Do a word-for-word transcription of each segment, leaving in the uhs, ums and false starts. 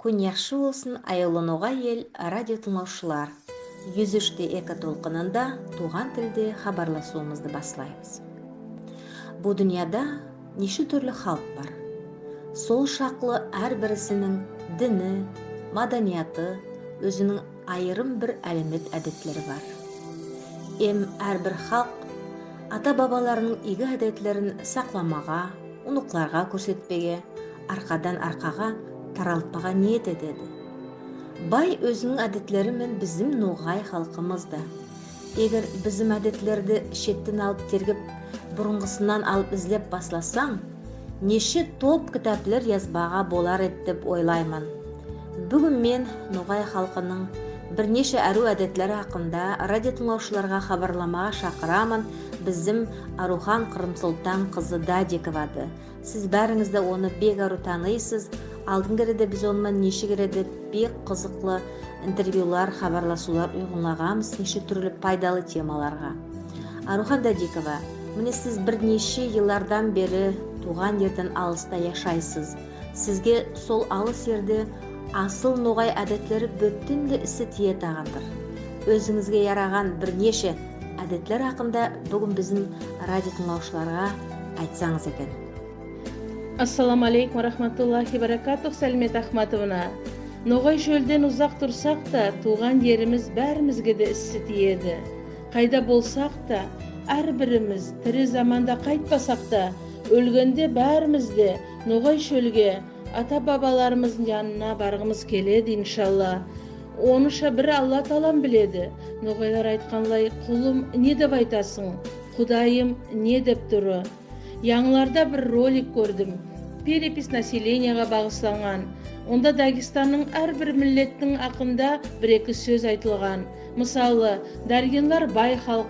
Куьн яхшы болсын, аявлы «Ногай Эл» радио тынълавшылар. Юз уьш те эки толкынында тувган тилде хабарласувымызды баслаймыз. Бу дуныяда неше туьрли халк бар. Сол шаклы аьр бирисининъ дини, маданияты, оьзининъ айырым бир аьлемет аьдетлери бар. Эм аьр бир халк ата-бабаларынынъ ийги аьдетлерин сакламага, уныкларга коьрсетпеге, аркадан аркага таралтпага ниет этеди. Бай оьзининъ аьдетлери мен бизим ногай халкымыз да. Эгер бизим аьдетлерди шеттен алып тергеп, бурынгысыннан алып излеп басласанъ, неше топ китаплер язбага болар эди деп ойлайман. Буьгуьн мен ногай халкынынъ бир неше аьрув аьдетлери акында радио тынълавшыларга хабарламага шакыраман бизим Арувхан Кырымсултан кызы Дадиковады. Сиз баьринъиз де оны бек аьрув таныйсыз. Алдынгы кереде биз оны ман неше кереде бек кызыклы интервьюлар, хабарласувлар уйгынлаганмыз неше туьрли пайдалы темаларга. Арувхан Дадикова, мине сиз бир неше йыллардан бери тувган ерден алыста яшайсыз. Сизге сол алыс ерде асыл ногай аьдетлери боьтен де иси тиетагандыр. Оьзинъизге яраган бир неше аьдетлер акында буьгуьн бизим радио тынълавшыларга айтсанъыз экен. Ассаламу алейкум ва рахматуллахи ва баракатух, Салимет Ахматовна. Ногай шоьлден узак турсак та, тувган еримиз баьримизге де иси тиеди. Кайда болсак та, аьр биримиз, тири заманда кайтпасак та, оьлгенде баьримиз де ногай шоьлге, ата-бабаларымыздынъ янына баргымыз келеди, иншалла. Оны ша бир Алла Таалам биледи. Ногайлар айтканлай: «Кулым, не деп айтасынъ? Кудайым не деп туры?» Янъыларда бир ролик коьрдим. Перепись населениеге багысланган. Онда Дагестаннынъ аьр бир миллеттинъ акында бир-эки соьз айтылган. Мысалы, даргинлар бай халк,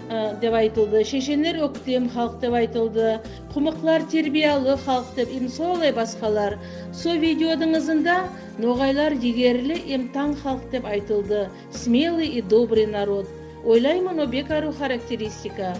э, деп айтылды, шешенлер оьктем халк деп айтылды, кумыклар тербиялы халк деп, эм солай баскалар. Со видеодынъ ызында ногайлар йигерли эм танъ халк деп айтылды. Смелый и добрый народ. Ойлайман, о бек аьрув характеристика.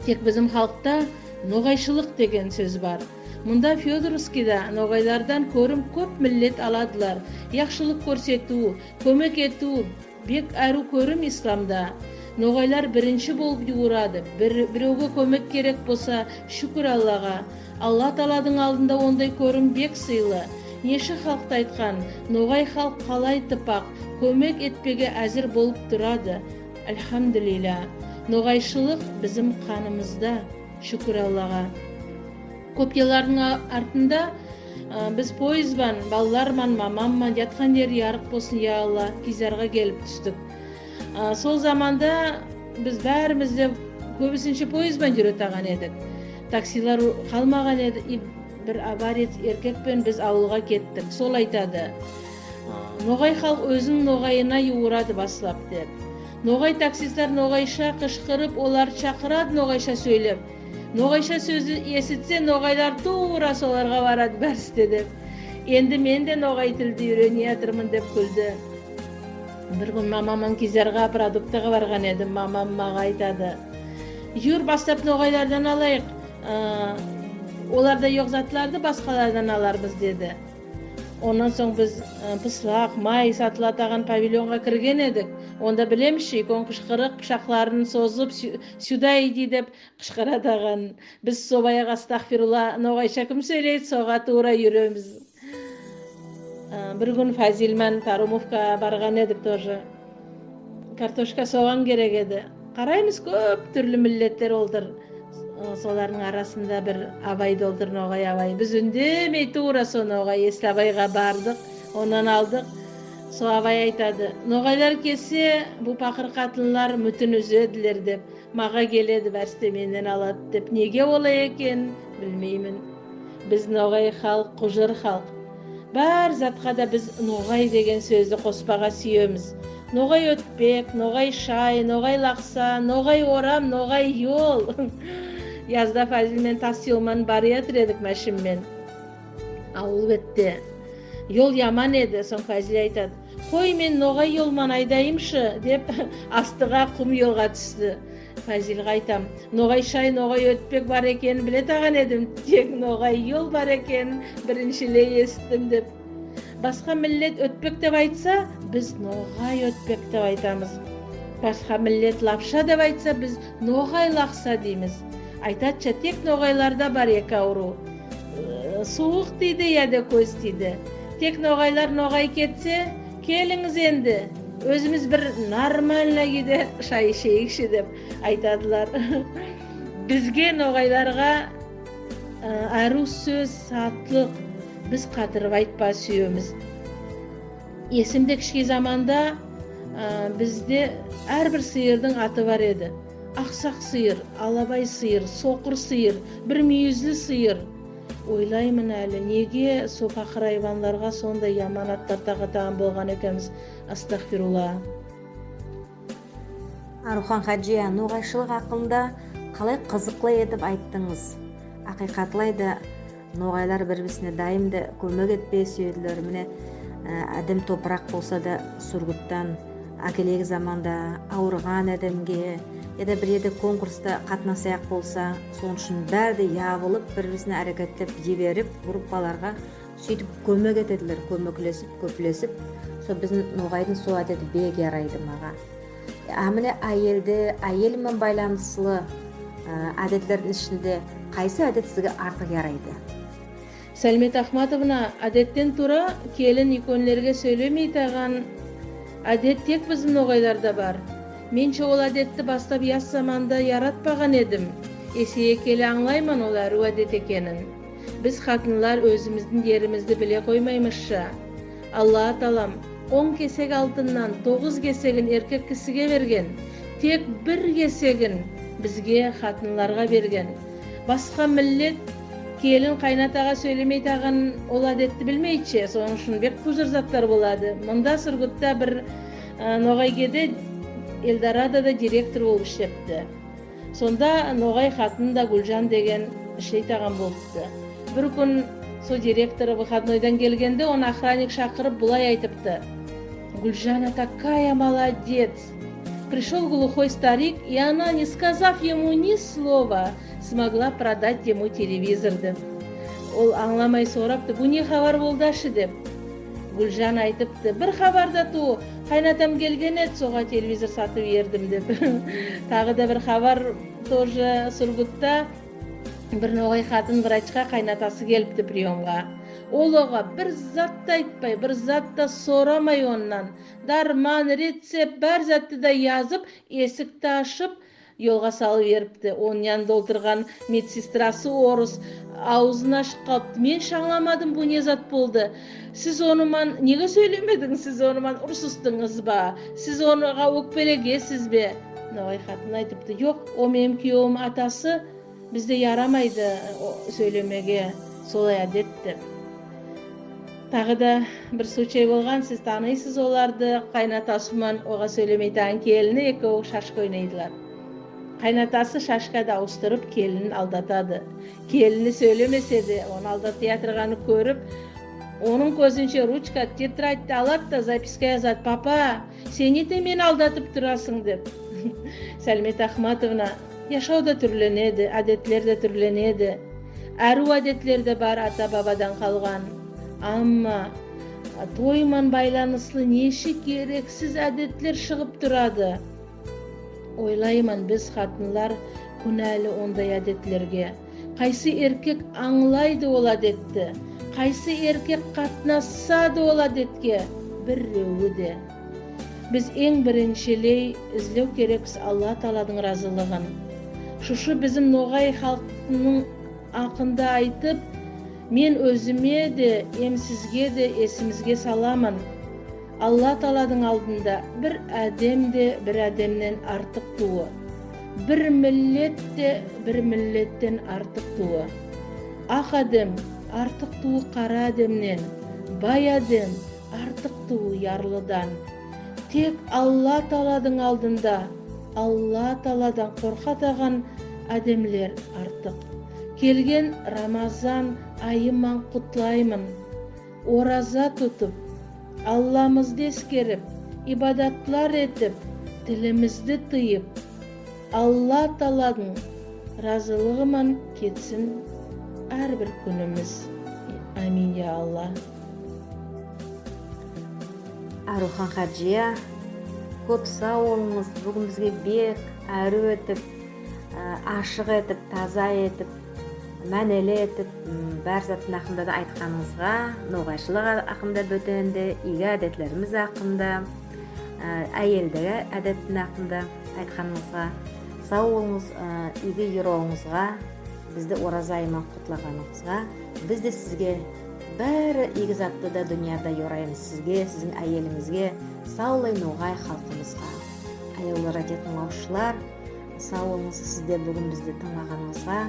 Тек бизим халкта ногайшылык деген соьз бар. Мунда Федоровскийде ногайлардан коьрим коьп миллет аладылар. Яхшылык коьрсетуьв, коьмек этуьв бек аьрув коьрим исламда. Ногайлар биринши болып ювырады. Бир, биревге коьмек керек болса, шуькир Аллага. Алла Тааладынъ алдында ондай коьрим бек сыйлы. Неше халкты айткан, ногай халк калай тыпак, коьмек этпеге аьзир болып турады. Альхамдулилля. Ногайшылык бизим канымызда. Шуькир Аллага. Коьп йыллардынъ а-, артында, а, биз поезд бан, балалар ман, мамам ман, яткан ери ярык болсын, я Алла, Кизлярга келип туьстик. А, сол заманда биз баьримиз де коьбисинше поезд бан юретаган эдик. Таксилар калмаган эди, и бир авариец эркек пен биз авылга кеттик. Сол айтады: «А, ногай халк оьзининъ ногайына ювырады баслап», — деп. Ногай таксистлар ногайша кышкырып, оларды шакырады ногайша соьйлеп. Ногайша соьзди эситсе, ногайлар тувра соларга барады баьриси де, деп. Энди мен де ногай тилди уьйренеятырман, деп куьлди. Бир куьн мамам ман Кизлярга продуктыга барган эдим. Мамам мага айтады: «Юр, баслап ногайлардан алайык. Э, оларда йок затларды баскалардан алармыз», — деди. Оннан сонъ биз, э, пыслак, май сатылатаган павильонга кирген эдик. Онда, билемиз ше, уьйкен кышкырык, пышакларын созып, «Сю-, сюда иди», — деп кышкыратаган. Биз со баягы, астагфирулла, ногайша ким соьйлейди, сога тувра юремиз. Э, бир куьн Фазиль мен Тарумовка барган эдик тоже. Картошка, соган керек эди. Караймыз, коьп туьрли миллетлер олтыр. Э, солардынъ арасында бир абай да олтыр, ногай абай. Биз уьндемей тувра со ногай Эсли абайга бардык, оннан алдык. Со абай айтады: «Ногайлар келсе, бу пакыр катынлар муьтин уьзедилер», — деп. Мага келеди, баьриси де меннен алады деп. Неге олай экен, билмеймен. Биз ногай халк, кужыр халк. Бар затка да биз ногай деген соьзди коспага суьемиз. Ногай оьтпек, ногай шай, ногай лакса, ногай орам, ногай йол. Язда Фазиль мен тас йол ман бараятыр эдик машин мен. Авыл бетте. Йол яман эди, сонъ Фазиль айтады: «Кой, мен ногай йол ман айдайымшы», — деп, астыга кум йолга туьсти. Фазильге айтам: «Ногай шай, ногай оьтпек бар экенин билетаган эдим, тек ногай йол бар экенин бириншилей эситтим», — деп. Баска миллет оьтпек деп айтса, биз ногай оьтпек деп айтамыз. Баска миллет лапша деп айтса, биз ногай лакса деймиз. Айтады ша, тек ногайларда бар эки авырув. Э, сувык тийди, яде коьз тийди. Тек ногайлар ногай кетсе, келинъиз энди, оьзимиз бир нормально куьйде шай ишейик ше деп айтадылар. Бизге, ногайларга, э, арув соьз сатлык, биз катырып айтпага суьемиз. Эсимде кишкей заманда, э, бизде аьр бир сыйырдынъ аты бар эди. Аксак сыйыр, алабай сыйыр, сокыр сыйыр, бир муьйизли сыйыр. Ойлайман аьли, неге со пакыр айванларга сондай яман атлар тагатаган болган экенмиз, астагфирулла. Арухан хаджия, ногайшылык акында калай кызыклы этип айттынъыз. Акыйкатлай да, ногайлар бир-бирисине дайым да коьмек этпеге суьедилер. Мине, аь, аьдем топырак болса да, Сургуттан аькелеек заманда авырыган аьдемге, яде бир ерде конкурста катнасаяк болса, сонынъ уьшин баьри де ябылып, бир-бирисине аьрекетлеп йиберип, группаларга суьйтип коьмек этедилер, коьмеклесип, коьплесип. Со бизим ногайдынъ со аьдети бек ярайды мага. А мине аьелде, аьел мен байланыслы, аь, аьдетлердинъ ишинде кайсы аьдет сизге артык ярайды? Салимет Ахматовна, аьдеттен тура келин уьйкенлерге соьйлемейтаган аьдет тек бизим ногайларда бар. Мен ше ол аьдетти баслап яс заманда яратпаган эдим. Эсейе келе анълайман ол аьрув аьдет экенин. Биз, хатынлар, оьзимиздинъ еримизди биле коймаймыз ша. Алла Таалам он кесек алтыннан тогыз кесегин эркек кисиге берген, тек бир кесегин бизге, хатынларга берген. Баска миллет келин кайнатага соьйлемейтаган ол аьдетти билмейди ше, сонынъ уьшин бек кужыр затлар болады. Мунда Сургутта бир, аь, ногай кеде Эльдорадода директор болып ислепти. Сонда ногай хатын да, Гульжан деген, ислейтаган болыпты. Бир куьн со директор выходнойдан келгенде, оны охранник шакырып, булай айтыпты: «Гульжана такая молодец! Пришёл глухой старик, и она, не сказав ему ни слова, смогла продать ему телевизор», — деп. Ол анъламай сорапты: «Бу не хабар болды ше?» — деп. Гульжан айтыпты: «Бир хабар да тувыл, кайнатам келген эди, сога телевизор сатып бердим», — деп. Тагы да бир хабар, тоже Сургутта бир ногай хатын врачка кайнатасы келипти приёмга. Ол ога бир зат та айтпай, бир зат та сорамай оннан. Дарман, рецепт, бар затты да язып, эсикти ашып, йолга салып йиберипти. Онынъ янында олтырган медсестрасы орыс, авызын ашып калыпты. «Мен ше анъламадым, бу не зат болды? Сиз оны ман неге соьйлемединъиз? Сиз оны ман урсыстынъыз ба? Сиз ога оьпкелегенсиз бе?» Ногай хатын айтыпты: «Йок, ол меним киевимнинъ атасы, бизде ярамайды, о, соьйлемеге, солай аьдет», — деп. Тагы да бир случай болган, сиз таныйсыз оларды, кайнатасы ман ога соьйлемейтаган келини, экеви шашка ойнайдылар. Кайнатасы шашкады авыстырып, келинин алдатады. Келини соьйлемесе де, оны алдатып ятырганын коьрип, онынъ коьзинше ручка, тетрадьти алады да, записка язады: «Папа, сен неге мени алдатып турасынъ?» — деп. Салимет Ахматовна, яшав да туьрленеди, аьдетлер де туьрленеди. Аьрув аьдетлер де бар ата-бабадан калган. Амма той ман байланыслы неше керексиз аьдетлер шыгып турады. Ойлайман, биз, хатынлар, куьнали ондай аьдетлерге. Кайсы эркек анълайды ол аьдетти? Кайсы эркек катнасады ол аьдетке? Биреви де. Биз энъ бириншилей излев керекпиз Алла Тааладынъ разылыгын. Шушы бизим ногай халкынынъ акында айтып, мен оьзиме де, эм сизге де эсимизге саламан. Алла Тааладынъ алдында бир аьдем де бир аьдемнен артык тувыл. Бир миллет те бир миллеттен артык тувыл. Ак аьдем артык тувыл кара аьдемнен, бай аьдем артык тувыл ярлыдан. Тек Алла Тааладынъ алдында Алла Тааладан коркатаган аьдемлер артык. Келген Рамазан айы ман кутлайман. Ораза тутып, Алламызды эскерип, ибадатлар этип, тилимизди тыйып, Алла Тааладынъ разылыгы ман кетсин аьр бир куьнимиз. Амин, я Алла. Арухан Хаджия, коьп сав болынъыз. Буьгуьн бизге бек аьруьв этип, аь, ашык этип, таза этип, маьнели этип, м, бар заттынъ акында да айтканынъызга, ногайшылык акында, боьтен де ийги аьдетлеримиз акында, аь, аьелдеги аьдеттинъ акында айтканынъызга сав болынъыз, аь, ийги йоравынъызга, бизди ораза айы ман кутлаганынъызга. Биз де сизге баьри ийги затты да дуныяда йораймыз сизге, сиздинъ аьелинъизге, савлай ногай халкымызга. Аявлы радио тынълавшылар, сав болынъыз сиз де буьгуьн бизди тынълаганынъызга.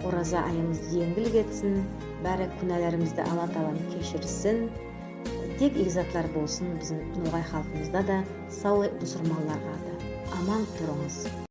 Ораза айымыз енъил кетсин, баьри куьнаьлеримизди Алла Таалам кеширсин. Тек ийги затлар болсын бизим ногай халкымызда да, савлай бусырманларга да. Аман турынъыз.